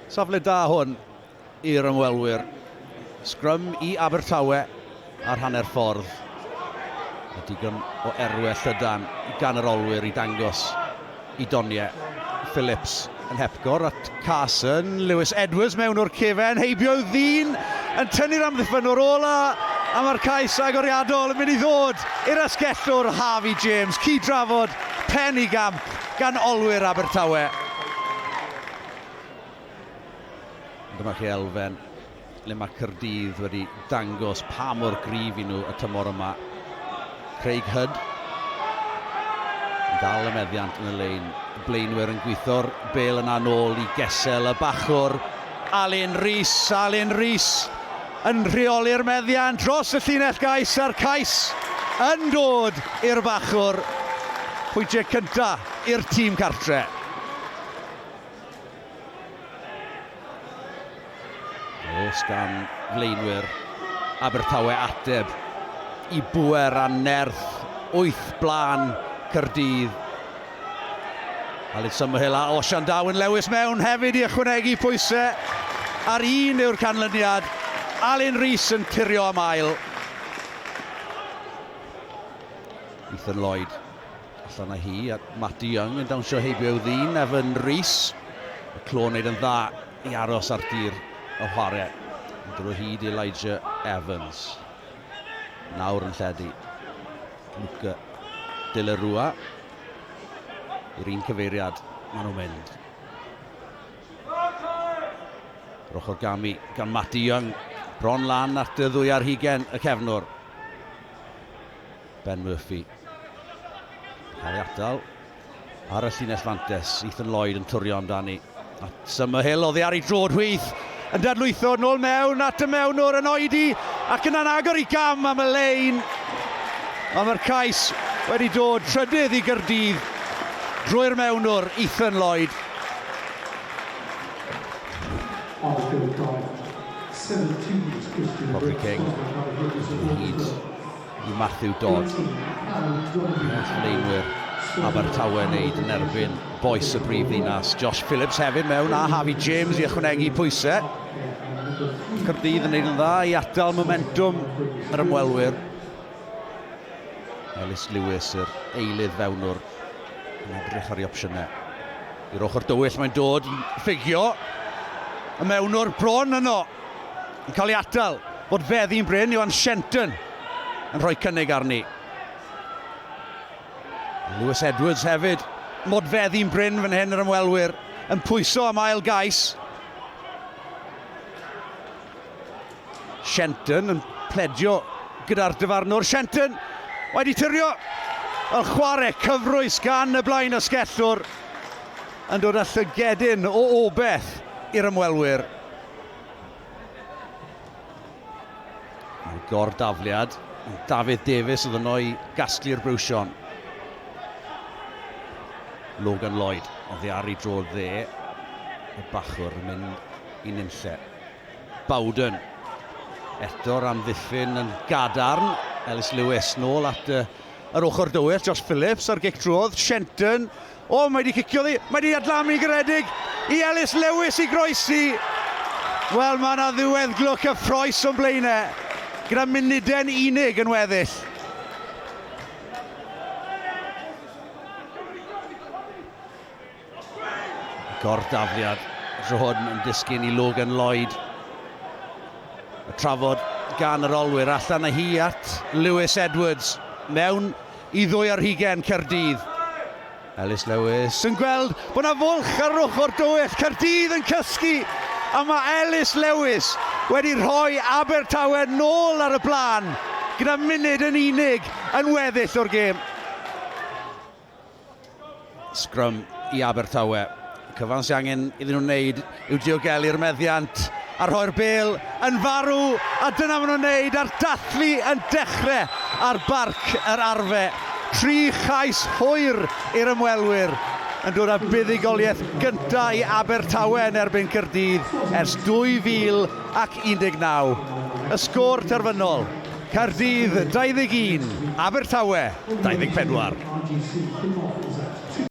Safle da hwn i'r ymwelwyr. Sgrym i Abertawe ar hanner ffordd. A digon o erwe llydan gan yr olwyr i dangos i doniau. Phillips yn hepgor at Carson. Lewis Edwards mewn o'r cefen, heibio i'w ddyn, yn tynnu'r amddiffynnwr ola, a mae'r cais agoriadol yn mynd i ddod i'r asgellwr Harvey James. Cyd-drafod pen i gamp gan olwyr Abertawe. Dyma chi elfen le mae Caerdydd wedi dangos pa mor gryf i nhw y tymor yma. Craig Hudd yn dal y meddiant yn y lein. Y blaenwyr yn gweithio'r bel yna nôl i Gesel, y bachwr. Alun Rees, Alun Rees yn rheoli'r meddiant dros y llinell gais a'r cais yn dod i'r bachwr. Pwyntiau cyntaf i'r tîm cartre. Oes gan flaenwyr Abertawe ateb i bŵer a nerth wyth blaen Caerdydd. Aled Summerhill a Osian Darwin Lewis mewn hefyd i ychwanegu pwysau ar un yw'r canlyniad. Alun Rees yn tirio am ail. Ethan Lloyd Allan â hi, a Matty Young yn dawnsio heibio i'w ddyn, Evan Rees. Y clo wneud yn dda i aros ar dir y chwarae. Yn dod o hyd i Elijah Evans. Nawr yn lledu. Luca De La Rua. I'r un cyfeiriad maen nhw'n mynd. Yr ochr gamu gan Matty Young. Bron lan at y ddwy ar hugen y cefnwr. Ben Murphy. Cael ei atal ar y llinell fantes. Ethan Lloyd yn twrio amdani. A Summerhill oddi ar ei drod chwith yn dadlwytho nôl mewn at y mewnwr yn oedi ac yna'n agor i gam am y lein. Ond mae'r cais wedi dod trydydd i Gyrdydd drwy'r mewnwr Ethan Lloyd. Robbie King hyd i Matthew Dodd. Holl flaenwyr Abertawe wneud yn erbyn boes y brif ddinas. Josh Phillips hefyd mewn a Harvey James i ychwanegu pwysau. Cyrdydd yn neud yn dda i atal momentum yr ymwelwyr. Ellis Lewis, yr eilydd fewnwr, yn edrych ar ei opsiynau. I'r ochr dywyll mae'n dod, ffugio. Y mewnwr bron yno. Yn cael ei atal bod feddi'n brin, Iwan Shenton yn rhoi cynnig arni. Lewis Edwards hefyd, modfeddi'n brin fan hyn yr ymwelwyr, yn pwyso am ail gais. Shenton yn pledio gyda'r dyfarnwr. Shenton wedi turio y chwarae cyfrwys gan y blaen asgellwr yn dod â llygedyn o obeth i'r ymwelwyr. Mae'n gordafliad. Dafydd Davies oedd yno i gasglu'r brwsion. Logan Lloyd oddi ar ei dro dde. Y bachwr yn mynd i nunlle. Bowden. Eto'r amddiffyn yn gadarn. Ellis Lewis nôl at y, yr ochr dywyll. Josh Phillips ar gic drwodd. Shenton O, mae wedi cicio ddi. Mae wedi adlamu garedig i Ellis Lewis i groesi. Wel, mae yna ddiweddglo cyffroes o'n blaenau gyda munudau'n unig yn weddill. Gordafliad tro hwn yn disgyn i Logan Lloyd. Y trafod gan yr olwyr allan â hi at Lewis Edwards mewn i ddwy ar hugen Caerdydd. Ellis Lewis yn gweld bod 'na fwlch ar yr ochr dywyll, Caerdydd yn cysgu a mae Ellis Lewis wedi rhoi Abertawe nôl ar y blaen gyda munud yn unig yn weddill o'r gêm. Sgrym i Abertawe. Cyfan sy'n angen iddyn nhw wneud yw diogelu'r meddiant a rhoi'r bêl yn farw, a dyna maen nhw'n wneud, a'r dathlu yn dechrau ar Barc yr Arfe. Tri chais hwyr i'r ymwelwyr yn dod â buddugoliaeth gyntaf i Abertawe yn erbyn Caerdydd ers 2019. Y sgôr terfynol, Caerdydd 21, Abertawe 24.